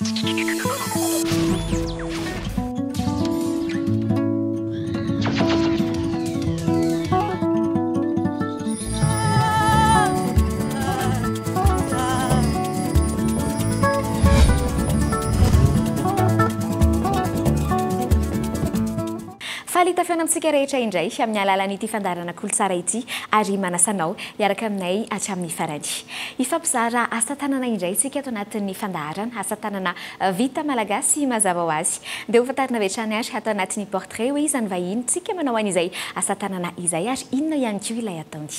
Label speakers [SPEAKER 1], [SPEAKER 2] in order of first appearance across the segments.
[SPEAKER 1] Faly hitafiana amintsika rehetra indray amin'ny alalan'ity fandaharana Kolotsara ity ary manasa anao hiaraka aminay hatramin'ny farany. Hifampizara asa tanana indray isika ato anatin'ny fandaharana asa tanana vita malagasy mazava ho azy. Dia ho fantarina avy hatrany ary ato anatin'ny portrait hoe iza ny vahiny tsika manao an'izay asa tanana izay ary inona ihany koa ilay ataony.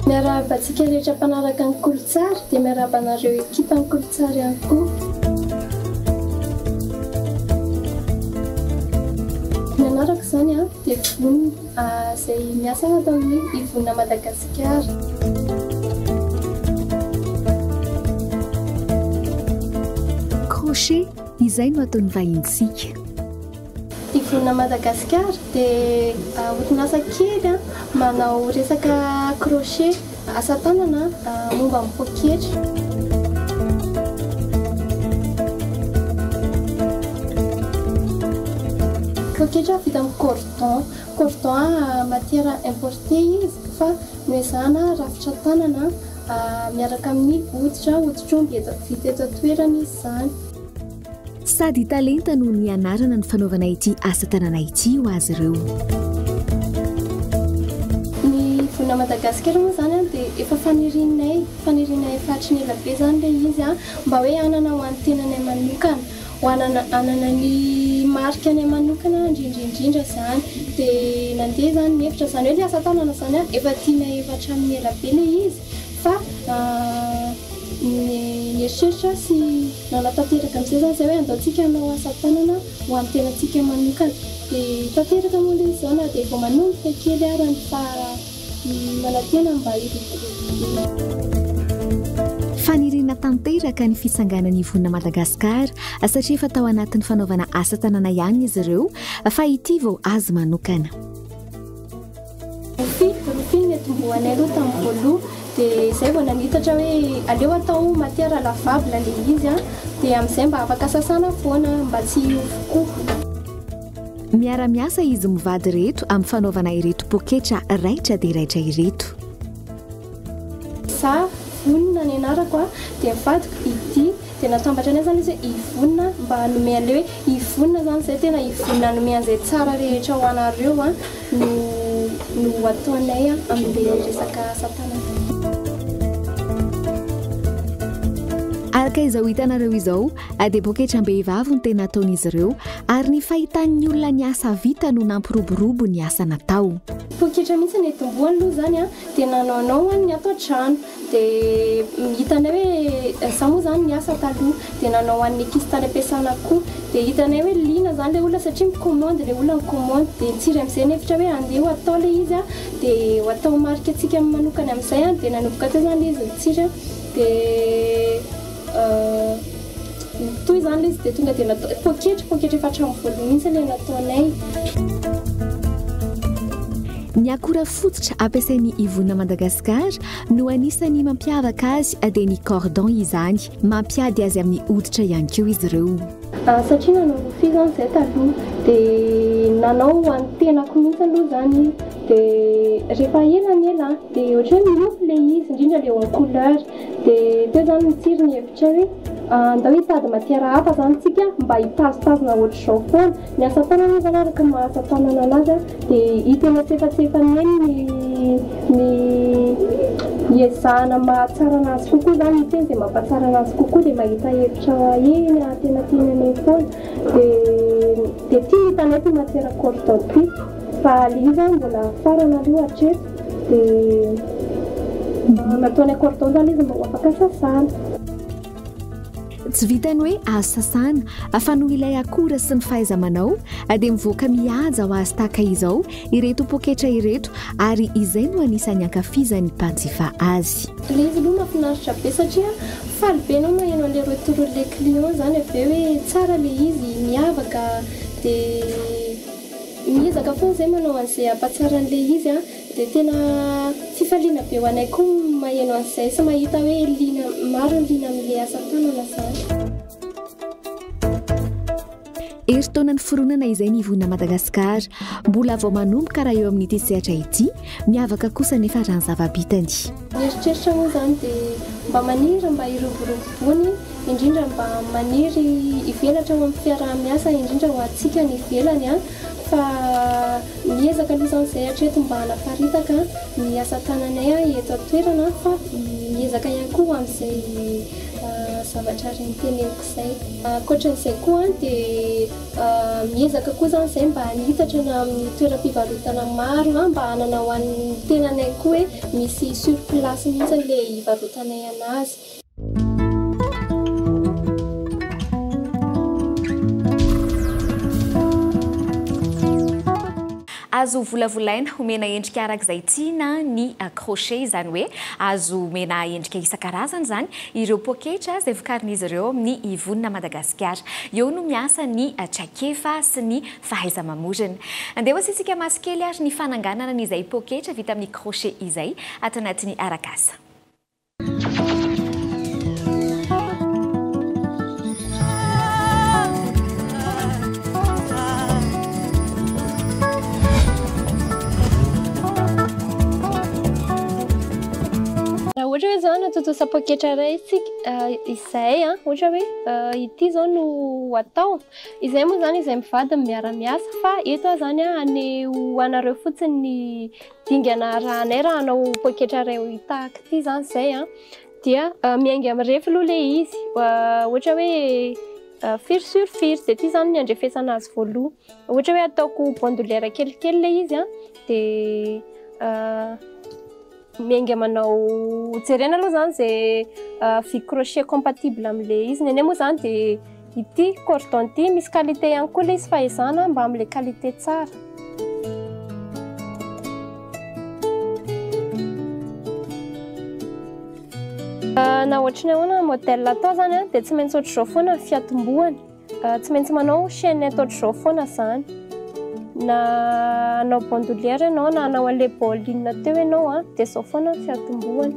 [SPEAKER 2] Miarahaba antsika rehetra mpanaraka ny Kolotsara dia miarahaba anareo ekipan'ny Kolotsara ihany koa. Ny anarako izany dia Vonona izay miasa ato amin'ny Ivonona Madagasikara.
[SPEAKER 1] Crochet, izay no ataon'ny vahintsika.
[SPEAKER 2] Ivonona Madagasikara dia orinasa kely manao resaka crochet, asa tanana momba ny poketra. Poketra vita amin'ny cordon, cordon matière importée izy fa noezahana rafitra tanana miaraka amin'ny hoditra, hoditr'omby vita eto an-toerana izy izany.
[SPEAKER 1] Sady talenta no nianarana ny fanaovana ity asa tanana ity ho azy ireo.
[SPEAKER 2] Ny Vonona Madagasikara moa izany dia efa fanirianay, fanirianay efa hatry ny ela be izany ilay izy mba hoe hanana ho an'ny tenanay manokana, ho hanana hanana ny marikanay manokana indrindra indrindra izany. Dia nandeha izany ny hevitra, izany hoe ilay asa tanana izany efa tianay efa hatramin'ny ela be ilay izy fa nieritreritra sy Nanatanteraka amin'izay izany izay hoe andao tsika hanao asa tanana ho an'ny tenantsika manokana. Dia tanteraka moa ilay izy izao na dia vao manomboka kely arany fa manantena mba hiroborobo.
[SPEAKER 1] Faniriana tanteraka ny fitsanganan'i Ivonona Madagascar satria efa tao anatin'ny fanaovana asa tanana ihany izy ireo fa ity vao azy manokana.
[SPEAKER 2] Rofia, rofia no niatombohanay aloha tamin'ny voaloha, dia izay vao nanitatra hoe aleo atao matière lavable ilay izy an, dia amin'izay mba afaka sasana foana mba tsy hiofo koa.
[SPEAKER 1] Miara-miasa izy mivady ireto amin'ny fanaovana ireto poketra raitra dia raitra ireto.
[SPEAKER 2] Za, Vonona ny anarako a, dia ny vadiko Ity, dia natambatra anay izany izy hoe Ivonona mba hanome an'ilay hoe Ivonona izany izay tena Ivonona hanome an'izay tsara rehetra ho anareo a no no ataonay amin'ilay resaka asa tanana.
[SPEAKER 1] Araka izao hitanareo izao dia poketram-behivavy no tena ataon'izy ireo ary ny fahitan'ny olona ny asa vita no nampiroborobo ny asa natao.
[SPEAKER 2] Poketra mihitsy ny nitomboany aloha izany a. Dia nanaonao hono ny ato an-trano. Dia hitanay hoe, izaho moa izany niasa taloha, dia nanao ho an'ny ankizy tany am-piasana koa. Dia hitanay hoe liana izany ilay olona satria mi-commande ilay olona mi-commande. Dia nitsiry amin'izay ny hevitra hoe andeha ho atao ilay izy an, dia ho atao marika antsika manokana amin'izay an. Dia nanomboka teo izany ilay izy nitsiry an. Dia Nitohy izany ilay izy dia tonga dia natao, poketra, poketra efa hatramin'ny voalohany mihitsy ilay nataonay.
[SPEAKER 1] Ny akora fototra ampiasain'ny Ivonona Madagascar no anisan'ny mampiavaka azy dia ny cordon izany. Mampiady azy amin'ny hoditra ihany koa izy ireo.
[SPEAKER 2] Satria nanao rofia izany izahay taloha dia nanao ho an'ny tenako mihitsy aloha izany izy dia rehefa ela ny ela dia ohatran'ny hoe miofo ilay izy indrindra ilay en couleur. Dia teo izany nitsiry ny hevitray hoe andao hitady matière hafa izany tsika mba hitazotazona ohatr'izao foana. Ny asa tanana moa izany araka ny maha asa tanana anazy dia hita eny antsefatsefany eny ny ny hiezahana mahatsara anazy kokoa izany, hita eny izay mampatsara anazy kokoa dia mahita hevitra eny antenatenany eny foana. Dia dia ity no hitanay ity matière cordon ity fa ilay izy mbola hafarana aloha hatreto. Dia nataony cordon izany izy mba ho afaka sasana.
[SPEAKER 1] Tsy vitan'ny hoe azo sasana fa noho ilay akora sy ny fahaiza-manao dia mivoaka mihaja ho azy tahaka izao ireto poketra ireto ary izay no anisan'ny ankafizan'ny mpanjifa azy.
[SPEAKER 2] Ilay izy aloha mahafinaritra be satria faly be ianao maheno an'ilay retour-n'ilay client izany avy eo hoe tsara ilay izy, miavaka dia miezaka foana izay manao an'izay hampatsara an'ilay izy an. Dia tena fifaliana be ho anay koa ny maheno an'izay sy mahita hoe liana, maro ny liana amin'ilay asa tanana izany.
[SPEAKER 1] Herintaona niforonana izay ny Ivona Madagascar. Mbola vao manomboka raha eo amin'ity sehatra ity, miavaka kosa anefa raha ny zava-bitany.
[SPEAKER 2] Ny eritreritra moa izany dia mba maniry mba hiroboroboany, indrindra mba maniry hivelatra ao amin'ny fiaraha-miasa indrindra ho antsika any ivelany fa Miezaka aloha izany izahay hatreto mba hanaparitaka ny asa tananay eto an-toerana fa miezaka ihany koa ho amin'izay zavatra ary noteneniko izay. Ankoatran'izay koa dia miezaka koa izany izahay mba hanitatra na amin'ny toeram-pivarotana maro mba hanana ho an'ny tenanay koa hoe misy sur place mihitsy ilay hivarotanay an'azy.
[SPEAKER 1] Azo volavolaina homena endrika araka izay tiana ny crochet, izany hoe azo omena endrika isan-karazany izany ireo poketra izay vokarin'izy ireo amin'ny Ivonona Madagasikara. Eo no miasa ny traikefa sy ny fahaiza-mamorona. Andeha ho asiantsika maso kely ary ny fananganana an'izay poketra vita amin'ny crochet izay ato anatin'ny arak'asa.
[SPEAKER 2] Raha ohatra hoe zao hanatontosa poketra iray isika izay an, ohatra hoe ity izao no atao, izay moa izany izay mivady no miara-miasa fa eto aho izany an haneho anareo fotsiny ny Dingana arahanay raha hanao poketra iray tahaka ity izany izay an, dia miainga amin'ny refy aloha ilay izy, ohatra hoe firy sur firy, dia ity izany ny andrefesana azy voaloha. Ohatra hoe ataoko bandoulière kelikely ilay izy an, dia miainga manao, jerena aloha izany izay vy crochet compatible amin'ilay izy. Ny anay moa izany dia Ity cordon ity misy qualité ihany koa ilay izy fa ezahana mba amin'ilay qualité tsara. Na ohatry ny ahoana modèle atao izany dia tsy maintsy ohatr'izao foana ny fiatombohany. Tsy maintsy manao chaînette ohatr'izao foana izany. Na hanao bandoulière ianao na hanao an'ilay bowling teo ianao dia izao foana ny fiatombohany.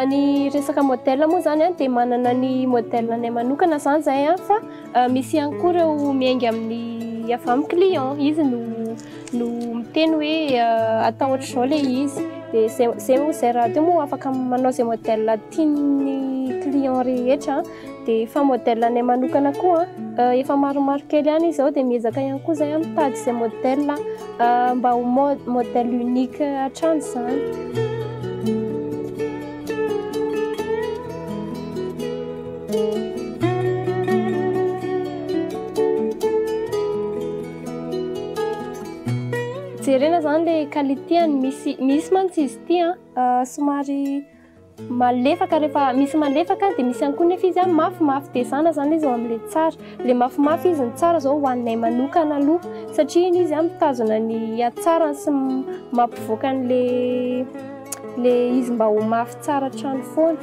[SPEAKER 2] Ny resaka modèle moa izany dia manana ny modèle anay manokana izany izahay fa misy ihany koa ireo miainga amin'ny avy amin'ny client, izy no no miteny hoe atao ohatr'izao ilay izy dia izay izay moa izay rahateo moa afaka manao izay modèle tian'ny client rehetra. Dia efa modèle anay manokana koa efa maromaro kely ihany izy ao dia miezaka ihany koa izahay mitady izay modèle mba ho modèle unique hatrany izany. Jerena izany ilay qualité-ny, misy misy mantsy izy ity somary Malefaka rehefa misy malefaka dia misy ihany koa nefa izy mafimafy dia ezahana izany izy ho amin'ilay tsara. Ilay mafimafy izy ny tsara izao ho anay manokana aloha satria iny izy mitazona ny hatsarany sy mampivoaka an'ilay ilay izy mba ho mafy tsara hatrany foana.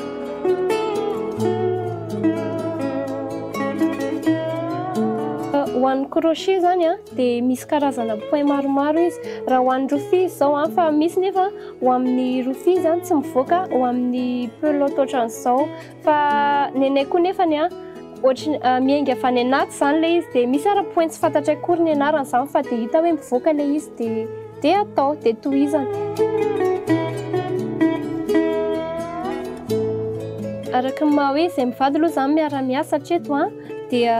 [SPEAKER 2] Ho an'ny crochet izany dia misy karazana point maromaro izy. Raha ho an'ny rofia izy izao fa misy nefa Ho amin'ny rofia izany tsy mivoaka ho amin'ny pelote ohatran'izao fa nenay koa nefany an ohatry miainga avy any anaty izany ilay izy dia misy ara point tsy fantatray akory ny anarany izany fa dia hita hoe mivoaka ilay izy dia dia atao dia tohizana. Araka ny maha hoe izay mivady aloha izany miara-miasa hatreto an dia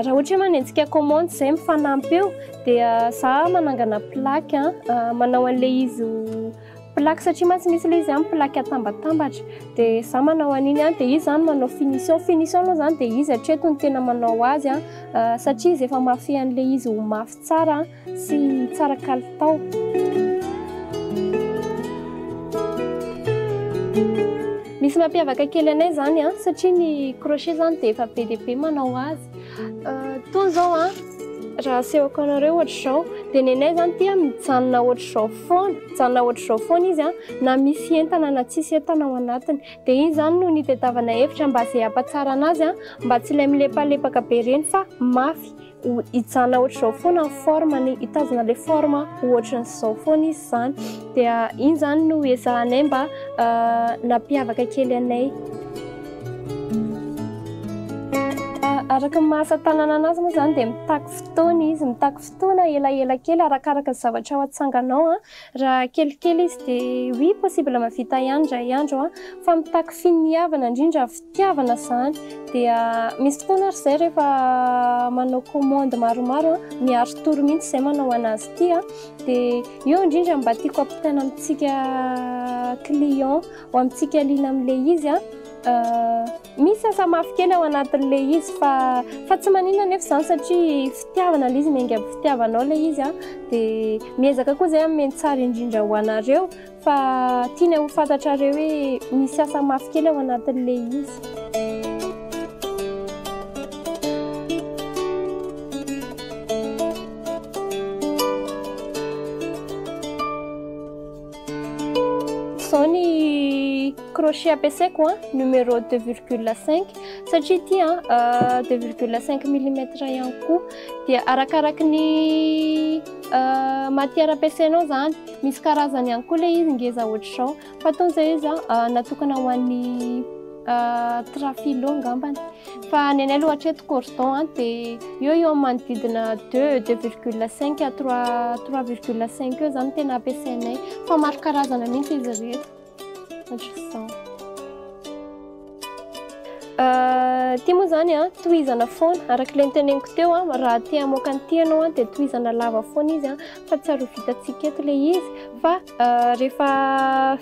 [SPEAKER 2] raha ohatra hoe manenjika commande izay mifanampy eo Dia za manangana plaque an, manao an'ilay izy ho Plaque satria mantsy misy ilay izy an, plaque atambatambatra. Dia izaho manao an'iny an, dia izy izany manao finition. Finition aloha izany dia izy hatreto no tena manao azy an, satria izy efa mahafehy an'ilay izy ho mafy tsara sy tsara kalitao. Misy mampiavaka kely anay izany an, satria ny crochet izany dia efa be dia be manao azy. Itony izao an, raha asehoko anareo ohatr'izao, dia ny anay izany ity an mijanona ohatr'izao foana, mijanona ohatr'izao foana izy an, na misy entana na tsisy entana ao anatiny. Dia iny izany no nitadiavana hevitra mba izay hampatsara anazy an, mba tsy ilay milepalepaka be ireny fa mafy, hijanona ohatr'izao foana ny forme-ny, hitazona ilay forme ohatran'izao foana izy izany. Dia iny izany no ezahanay mba nampiavaka kely anay. Araka ny maha asa tanana anazy moa izany dia mitaky fotoana izy, mitaky fotoana elaela kely arakaraka ny zavatra ao atsanganao an. Raha kelikely izy dia oui possible mahavita ihany indray andro an, fa mitaky finiavana indrindra fitiavana izany. Dia misy fotoana ary izay rehefa manao commande maromaro an, miari-tory mihitsy izay manao anazy ity an. Dia eo indrindra mba tiako ampitaina amintsika client ho amintsika liana amin'ilay izy an. Misy asa mafy kely ao anatin'ilay izy fa fa tsy maninona anefa izany satria fitiavana ilay izy, miainga amin'ny fitiavanao ilay izy an. Dia miezaka koa izay hanome ny tsara indrindra ho anareo fa tianay ho fantatrareo hoe misy asa mafy kely ao anatin'ilay izy. Izao ny crochet ampiasaiko an, numéro 2,5 satria ity an 2,5 millimètre ihany koa. Dia arakaraky ny matière ampiasainao izany, misy karazany ihany koa ilay izy ngeza ohatr'izao. Fa itony izao izy an natokana ho an'ny trafilo angambany. Fa ny anay aloha hatreto cordon an, dia eo eo amin'ny manodidina 2, 2,5 à 3, 3,5 eo izany no tena ampiasainay. Fa maro karazana mihitsy izy ireto. Ohatr'izao. Ity moa izany an, tohizana foana. Araka ilay noteneniko teo an, raha te hamoaka an'ity ianao an, dia tohizana lava foana izy an, fa tsy ary ho vitantsika eto ilay izy. Fa rehefa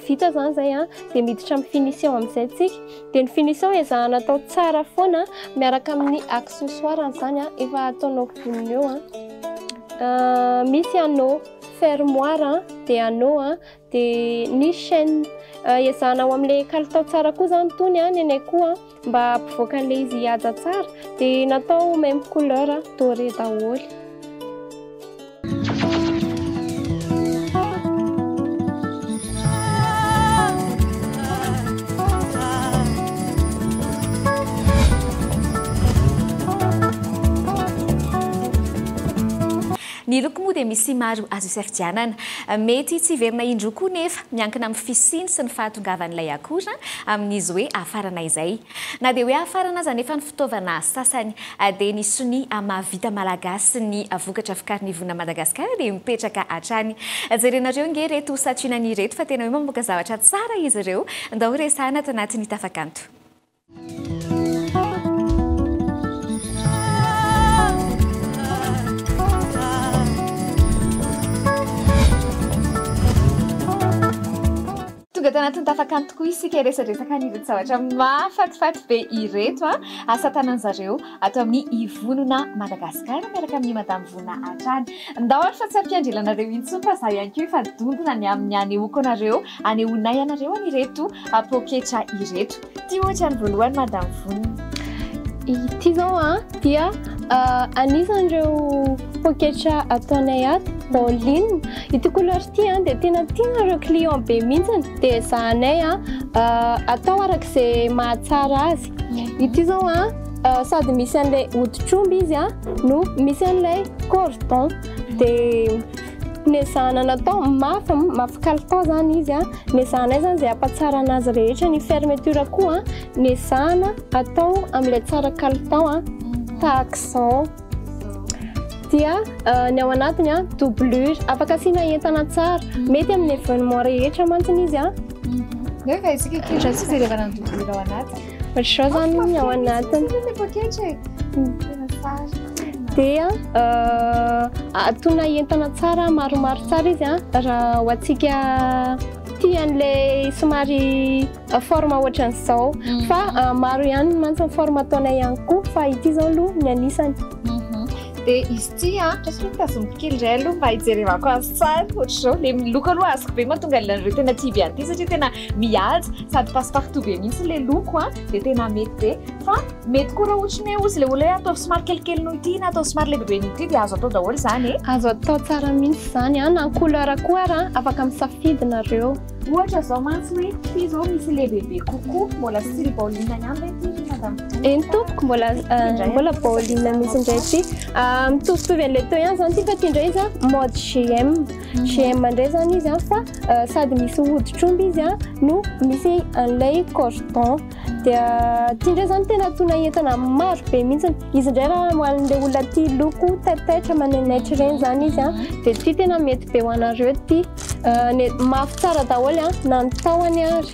[SPEAKER 2] vita izany izay an, dia miditra amin'ny finition amin'izay tsika. Dia ny finition ezahana atao tsara foana miaraka amin'ny accessoire izany an, efa ataonao vonona eo an. Misy anneau fermoir an, dia anneau an, dia ny chaîne. Ezahana ao amin'ilay kalitao tsara koa izany itony an, ny anay koa mba hampivoaka an'ilay izy hihaja tsara. Dia natao même couleur doré daholo.
[SPEAKER 1] Ny loko moa dia misy maro azo isafidianana. Mety tsy hiverina indroa koa nefa, miankina amin'ny fisiany sy ny fahatongavan'ilay akora amin'izy hoe hafarana izay. Na dia hoe hafarana aza anefa ny fitaovana sasany dia ny sonia mahavita malagasy ny vokatra vokarin'i Ivona Madagascar dia mipetraka hatrany. Jerenareo nge ireto santionany ireto fa tena hoe mamoaka zavatra tsara izy ireo. Ndao horesahana ato anatin'ny Tafakanto. Tonga tao anatin'ny tafakanto tokoa isika hiresadresaka an'ireto zavatra mahafatifaty be ireto a! Asa tanan'zareo ato amin'ny Ivonona Madagascar miaraka amin'i Madame Vona hatrany. Ndao ary fa tsy hampiandry ela anareo intsony fa za ihany koa efa dondona ny amin'ny hanehoako anareo, hanehoanay anareo an'ireto poketra ireto. Ity ohatra ny voalohany Madame Vona.
[SPEAKER 2] Ity izao an dia anisan'ireo poketra ataonay ato, Pauline. Ity couleur ity an dia tena tian'ireo client be mihitsy dia ezahanay an atao araka izay mahatsara azy. Ity izao an sady misy an'ilay hoditr'omby izy an no misy an'ilay cordon. Dia nezahana natao mafy, mafy kalitao izany izy an. Nezahanay izany izay hampatsara anazy rehetra, ny fermeture koa nezahana atao amin'ilay tsara kalitao an, tahaka izao. Dia ny ao anatiny an, doublure, afaka asiana entana tsara, mety amin'ny événement rehetra mantsy izy an.
[SPEAKER 1] Nefa isika kely tsy jerevana ny doublure ao anatiny.
[SPEAKER 2] Ohatr'izao izany ny ao anatiny.
[SPEAKER 1] Ilay poketra e. Tena tsara.
[SPEAKER 2] Dia atona entana tsara maromaro tsara izy an, raha ho antsika tia an'ilay somary forme ohatran'izao. Fa maro ihany mantsy ny forme ataonay ihany koa, fa ity izao aloha ny anisany.
[SPEAKER 1] Dia izy ity an, tratra hoe tazomiko kely indray aloha mba hijerevako azy tsara ohatr'izao. Ilay loko aloha azoko be mahatonga an'ireo tena tia be an'ity satria tena mihaja sady passe partout be mihitsy ilay loko an, dia tena mety be. Fa mety koa raha ohatra ny hoe ozy ilay olona hoe ataovy somary kelikely noho ity na ataovy somary lehibebe noho ity dia azo atao daholo izany e.
[SPEAKER 2] Azo atao tsara mihitsy izany an, na ny couleur koa ary an, afaka misafidy nareo.
[SPEAKER 1] Ohatra izao mantsy hoe ity izao misy lehibebe kokoa, mbola style baolina ihany ve ity ry madame?
[SPEAKER 2] Eny tompoko, mbola mbola baolina mihitsy indray ity. Mitovitovy an'ilay teo ihany izany ity fa ity indray izy an mode GM. GM indray izany izy an fa sady misy hoditr'omby izy an no misy an'ilay cordon. Dia ity indray izany tena tona entana maro be mihitsy. Izy indray raha ho an'ilay olona tia loko taitaitra manainaitra ireny izany izy an, dia ity tena mety be ho anareo ity. Mafy tsara daholo an, na ny tahony ary.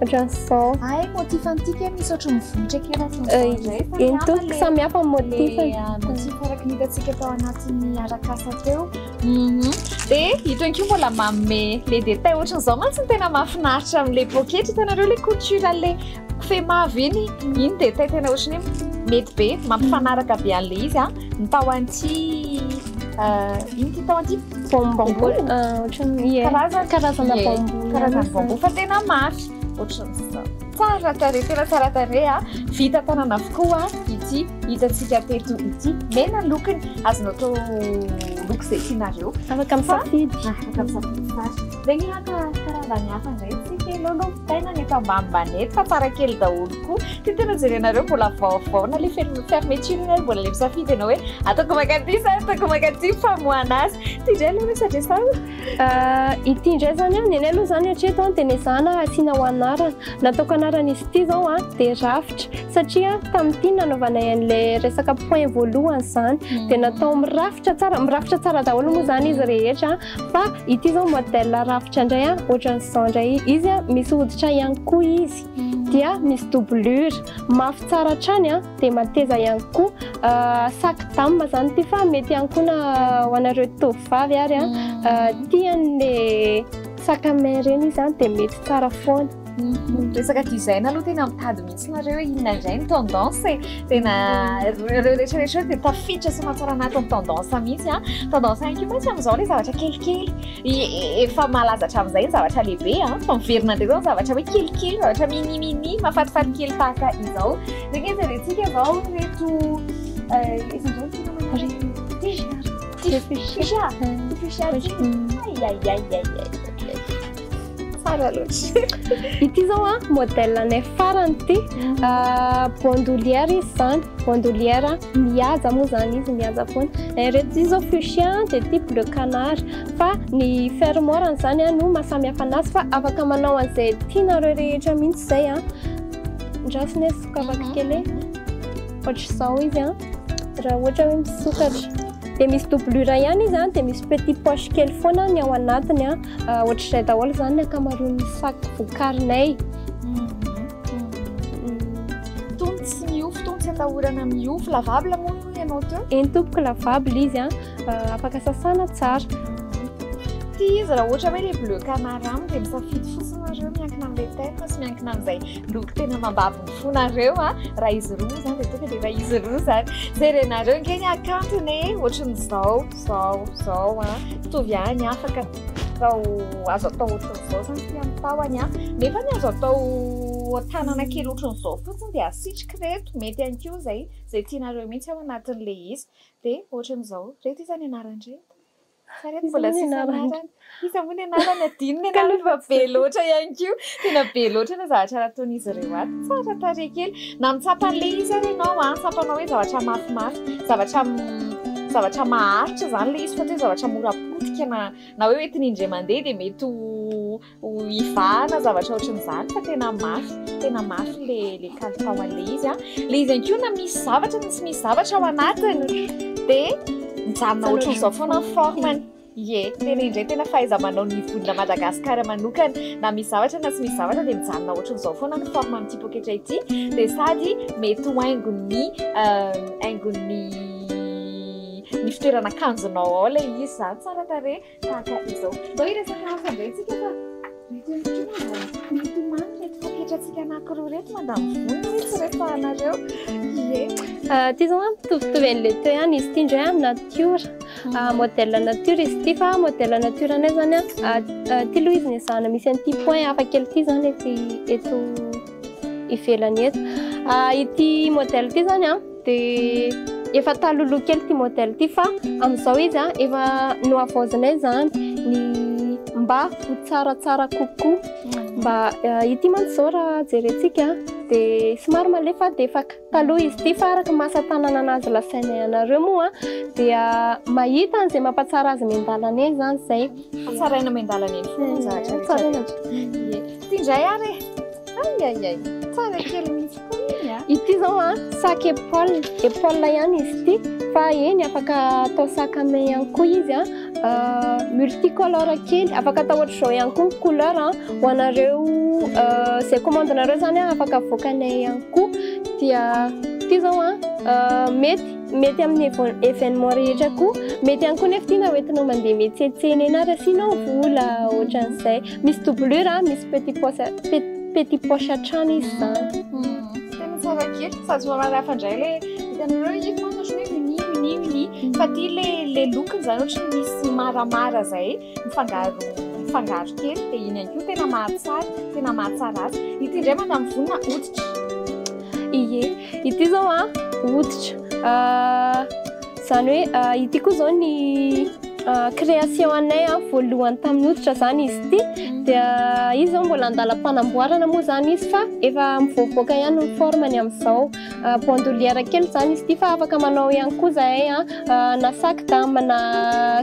[SPEAKER 2] Ohatran'izao.
[SPEAKER 1] Hay motif an'ity kay misy ohatry ny vohitra kely ohatran'izao indray fa
[SPEAKER 2] Eny tompoko, samy hafa ny motif.
[SPEAKER 1] Motif araka ny hitantsika tao anatin'ny arak'asa teo. Dia ito ihany koa mbola manome le détail ohatran'izao mantsy no tena mahafinaritra amin'ilay poketra. Hitanareo ilay couture an'ilay kofehy mavo iny, iny détail tena ohatran'ny hoe mety be, mampifanaraka be an'ilay izy an. Ny tahon'ity ino ity tahon'ity?
[SPEAKER 2] Bonbon. Ohatran'ny ie. Karazana bambou.
[SPEAKER 1] Karazana bambou fa tena mafy ohatran'izao. Tsara tarehy, tena tsara tarehy an. Vita tanana avokoa ity hitantsika teto ity. Mena ny lokony, azonao atao loko izay tianareo.
[SPEAKER 2] Afaka misafidy.
[SPEAKER 1] Afaka misafidy tsara. Zegny haka karazany hafa indray tsika aloha aloha vitaina ny eto ambanimbany eto fa tsara kely daholo koa. Ty tena jerenareo mbola vaovao na le fermeture ary mbola le misafidy ianao hoe ataoko mankaty sa ataoko mankaty famoahana azy. Ty indray aloha resadresahana.
[SPEAKER 2] Ity indray izany an, ny anay aloha izany hatreto an dia nezahana asiana ho anarana. Nataoko anarana izy ity izao an dia rafitra satria tamin'ity nanaovanay an'ilay resaka point voalohany izany dia natao mirafitra tsara, mirafitra tsara daholo moa izany izy rehetra fa ity izao modèle rafitra indray an, ohatran'izao indray izy an, misy hoditra ihany koa izy dia misy doublure, mafy tsara hatrany an dia mateza ihany koa. Sac dame izany ity fa mety ihany koa na ho anareo tovovavy ary an, tia an'le sac à main ireny izy an dia mety tsara foana.
[SPEAKER 1] Resaka design aloha tena mitady mihitsy nareo hoe inona indray ny tendance e. Tena ireo rehetra rehetra ireo dia tafiditra sy mahatsara anatin'ny tendance mihitsy an. Tendance ihany koa mantsy amin'izao ilay zavatra kelikely. Efa malaza hatramin'izay ny zavatra lehibe an, fa miverina indray izao ny zavatra hoe kelikely, zavatra mini mini, mahafatifaty kely tahaka izao. Dia ange jerentsika izao ireto iza indray no tena manana ity? Ity fuchsia, ity fuchsia ity. Ay ay ay ay ay. Tsara loatra.
[SPEAKER 2] Ity izao an, modèle anay farany ity. Bandoulière izy izany, bandoulière mihaja moa izany izy, mihaja foana. Ireto ity izao fuchsia dia ity bleu canard. Fa ny fermoir-ny izany no mahasamihafa anazy fa afaka manao an'izay tianareo rehetra mihitsy izay an. Ndrasina e, sokafako kely e. Ohatr'izao izy an, raha ohatra hoe misokatra. Dia misy doublure ihany izy an, dia misy petit poche kely foana ny ao anatiny an. Ohatr'izay daholo izany ny ankamaroan'ny sac vokarinay.
[SPEAKER 1] Tony tsy miofo, tony tsy atahorana miofo. Lavable moa hoy ianao teo?
[SPEAKER 2] Eny tompoko, lavable izy an, afaka sasana tsara.
[SPEAKER 1] Ity izy raha ohatra hoe ilay bleu canard aminy dia misafidy fotsiny nareo miankina amin'ilay thème sy miankina amin'izay loko tena mambabo ny fonareo a. Raha izy roa moa izany dia tonga dia raha izy roa izany. Jerenareo ange ny hakantony e, ohatran'izao, izao, izao a. Mitovy ihany, afaka atao, azo atao ohatran'izao izany ity amin'ny tahony a. Nefa ny azo atao tanana kely ohatran'izao fotsiny dia asitrika ireto, mety ihany koa izay, izay tianareo mihitsy ao anatin'ilay izy. Dia ohatran'izao, ireto iza ny anaran'ireto? Fa ireto mbola tsisy anarany. Iza moa ny anarany? Adino ny anarany fa be loatra ihany koa. Tena be loatra ny zavatra nataon'izy ireo ato. Tsara tarehy kely. Na mitsapa an'ilay izy ary ianao an, tsapanao hoe zavatra mafimafy, zavatra zavatra maharitra izany ilay izy fa tsy hoe zavatra mora potika na na hoe hoentina indray mandeha dia mety ho ho hivahana zavatra ohatran'izany fa tena mafy, tena mafy le le kalitao an'ilay izy an. Ilay izy ihany koa na misy zavatra na tsy misy zavatra ao anatiny dia mijanona ohatran'izao foana ny forme-ny. Ie, tena indray tena fahaiza-manao ny vonona Madagascar manokana. Na misy zavatra na tsy misy zavatra dia mijanona ohatran'izao foana ny forme amin'ity poketra ity. Dia sady mety ho haingon'ny haingon'ny ny fitoeran'akanjonao ao ilay izy izany. Tsara tarehy tahaka izao. Ndao hiresaka hafa indray tsika fa. Reto ihany koa mba mitomany reto paketratsika anankiroa reto Madame Vonona hoe tsy resahanareo. Ie.
[SPEAKER 2] Ity zao an, mitovitovy an'ilay teo ihany izy ity indray an, natiora. Modèle nature izy ity fa modèle nature anay zany an, ity aloha izy nezahana misy an'ity point hafa kely ity zany ety eto ivelany eto. Ity modèle ity zany an, dia efa talohaloha kely ity modèle ity fa amin'izao izy an, efa nohavaozinay zany ny mba ho tsaratsara kokoa. Mba ity mantsy izao raha jerentsika dia somary malefadefaka. Taloha izy ity fa araka ny maha asa tanana anazy lazainay anareo moa dia mahita an'izay mampatsara azy miandalana eny izany izay.
[SPEAKER 1] Tsaraina miandalana eny foana ny zavatra rehetra rehetra. Ie. Ity indray ary e. Ay ay ay. Tsara kely mihitsy koa iny a.
[SPEAKER 2] Ity izao a, sac épaule. Épaule ihany izy ity fa eny afaka atao sac à main ihany koa izy a. Multicolore kely, afaka atao ohatr'izao ihany koa ny couleur a. Ho anareo izay commande-nareo izany a, afaka avoakanay ihany koa. Dia ity izao a, mety mety amin'ny événement rehetra koa. Mety ihany koa nefa ity na hoentinao mandeha miantsena eny ary asianao vola ohatran'izay. Misy doublure a, misy petit poche, petit poche hatrany izy izany.
[SPEAKER 1] Tena tsara kely, sady somary hafa indray ilay hitanareo ito mantsy ohatran'ny hoe uni uni uni fa ity le le lokony izany ohatran'ny misy maramara izay mifangaro mifangaro kely dia iny ihany koa tena mahatsara, tena mahatsara azy. Ity indray Madame Vonona hoditra.
[SPEAKER 2] Ie, ity izao a hoditra. Izany hoe ity koa izao ny création anay voalohany tamin'ny hoditra izany izy ity. Dia izy izao mbola andalam-panamboarana moa izany izy fa efa mivoavoaka ihany ny forme-ny amin'izao. Bandolière kely izany izy ity fa afaka manao ihany koa izahay na sac dame na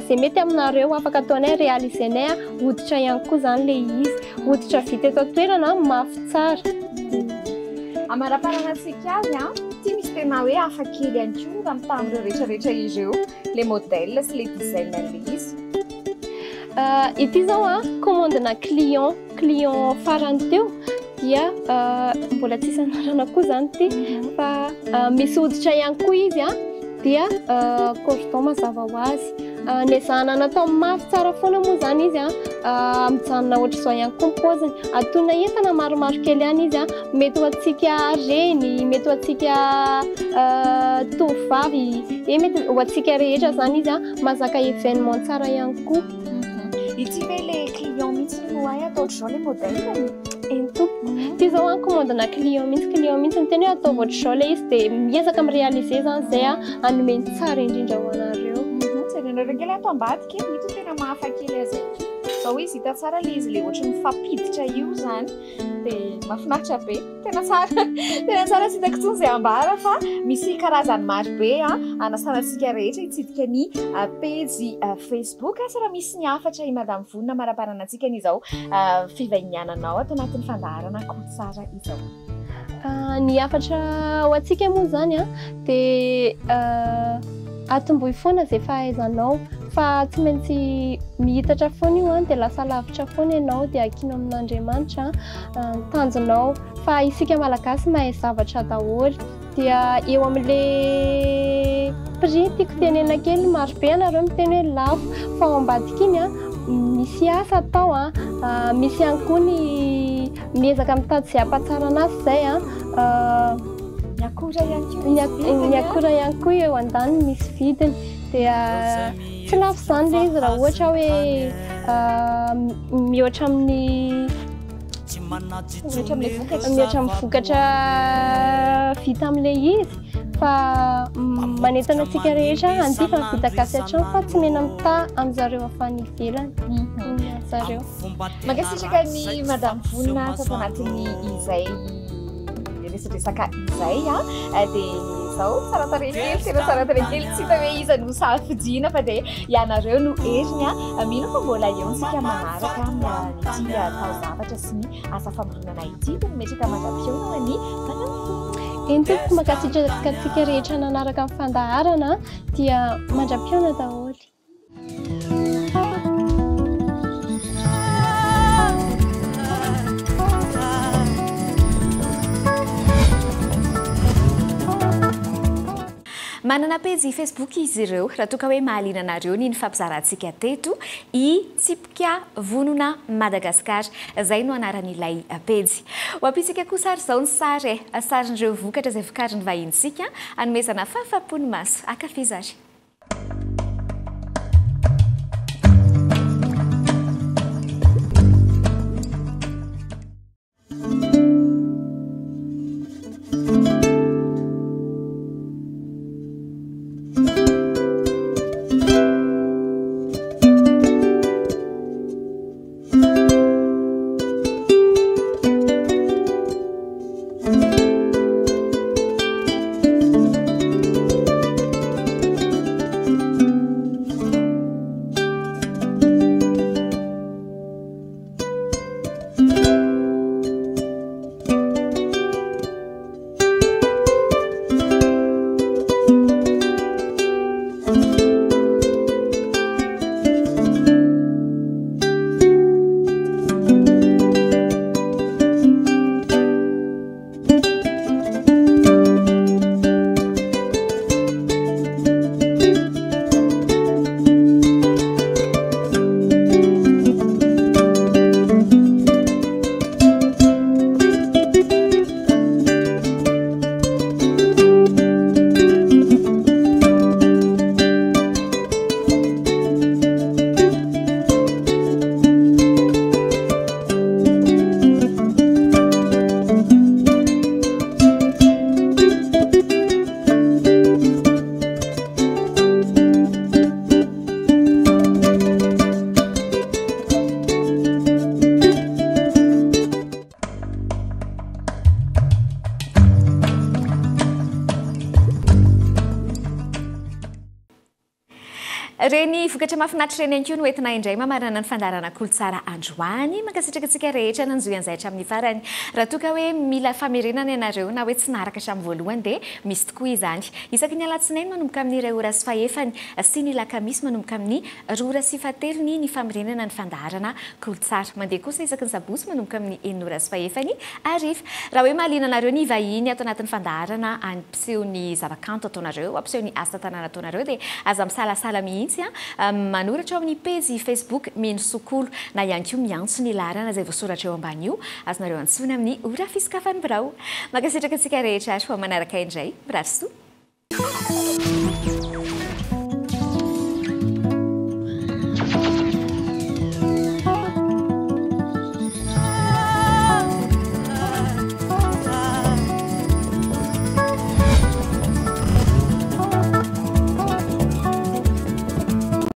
[SPEAKER 2] izay mety aminareo afaka ataonay réaliser-nay hoditra ihany koa izany ilay izy. Hoditra vita eto an-toerana, mafy tsara.
[SPEAKER 1] Amaraparana antsika azy an, ity misy tena hoe hafa kely ihany koa raha mitaha amin'ireo rehetra rehetra ireo, ilay modèle sy ilay design an'ilay izy.
[SPEAKER 2] Ity izao an, commande-na client, client farany teo dia mbola tsisy anarana koa izany ity fa misy hoditra ihany koa izy an, dia cordon mazava ho azy. Nezahana natao mafy tsara foana moa izany izy an, mijanona ohatr'izao ihany koa ny paoziny. Antonona entana maromaro kely ihany izy an, mety ho antsika reny, mety ho antsika tovovavy, e mety ho antsika rehetra izany izy an, mahazaka événement tsara ihany koa.
[SPEAKER 1] Ity ve ilay client mihitsy no hay atao ohatr'izao ilay modèle-ny?
[SPEAKER 2] Eny tompoko. Ity izao an commande-na client mihitsy, client mihitsy niteny hoe ataovy ohatr'izao ilay izy dia miezaka mi-réaliser izany izay an, hanome ny tsara indrindra ho anareo.
[SPEAKER 1] Jerenareo kely ato ambadika e, ito tena mahafa kely azy ito. Izao izy hita tsara ilay izy ilay ohatran'ny mifampiditra io izany. Dia mahafinaritra be. Tena tsara. Tena tsara tsy hitako intsony izay ambara fa misy karazany maro be anasana antsika rehetra hitsidika ny pejy Facebook. Asa raha misy ny hafatra i Madame Vonona amaraparana antsika ny izao fivahiniananao ato anatin'ny fandaharana Kolotsara izao.
[SPEAKER 2] Ny hafatra ho antsika moa izany dia atombohy foana izay fahaizanao fa tsy maintsy mihitatra foana io dia lasa lavitra foana ianao dia ankino amin'Andriamanitra ny tanjonao fa isika Malagasy mahay zavatra daholo dia eo amin'ilay prix tiako tenenina kely maro be ianareo miteny hoe lafo fa ao ambadika iny misy asa atao misy ihany koa ny miezaka mitady izay hampatsarana azy izay
[SPEAKER 1] Ny akora ihany koa misy vidiny
[SPEAKER 2] Ny akora ihany koa eo andaniny misy vidiny dia tsy lafo izany ilay izy raha ohatra hoe mihoatra amin'ny
[SPEAKER 1] mihoatra amin'ilay vokatra
[SPEAKER 2] mihoatra amin'ny vokatra vita amin'ilay izy fa manentana antsika rehetra hanjifa ny vita gasy hatrany fa tsy mena mitaha amin'zareo avy any ivelany zareo.
[SPEAKER 1] Mankasitraka ny Madame Vonona tato anatin'ny izay resadresaka izay a dia izao tsara tarehy kely, tena tsara tarehy kely, tsy hita hoe iza no safidiana fa dia ianareo no heriny a, mino fa mbola eo isika manaraka amin'ity taozavatra sy ny asa famoronana ity dia mimetraka mandra-pihaonana ny Madame Vonona.
[SPEAKER 2] Eny tompoko, mankasitraka antsika rehetra nanaraka ny fandaharana dia mandra-pihaona daholo.
[SPEAKER 1] Manana pejy Facebook izy ireo raha toa ka hoe mahaliana anareo ny nifampizarantsika teto, i Tsipika Vonona Madagascar, izay no anaran'ilay pejy. Ho ampiantsika kosa ary izao ny sary e, sarin'ireo vokatra izay vokarin'ny vahinintsika hanomezana fahafaham-po ny maso. Ankafizo ary. Ireny vokatra mahafinaritra ireny ihany koa no entina indray mamarana ny fandaharana Kolotsara androany. Mankasitraka antsika rehetra nanjohy an'izay hatramin'ny farany. Raha toa ka hoe mila famerenana ianareo na hoe tsy naharaka hatramin'ny voalohany dia misy tokoa izany. Isaky ny alatsinainy manomboka amin'ny iray ora sy fahefany sy ny lakamisy manomboka amin'ny roa ora sy fahatelony ny famerenana ny fandaharana Kolotsara. Mandeha kosa isaky ny sabotsy manomboka amin'ny enina ora sy fahefany hariva. Raha hoe mahaliana anareo ny vahiny ato anatin'ny fandaharana any Hampiseho ny zava-kanto ataonareo, hampiseho ny asa tanana ataonareo dia aza misalasala mihitsy manoratra ao amin'ny pejy Facebook Mino Sokolo na ihany koa miantso ny laharana izay voasoratra eo ambany io. Azonareo antsoina amin'ny ora fisokafan'ny birao. Mankasitraka antsika rehetra ary ho manaraka indray. Mirary soa.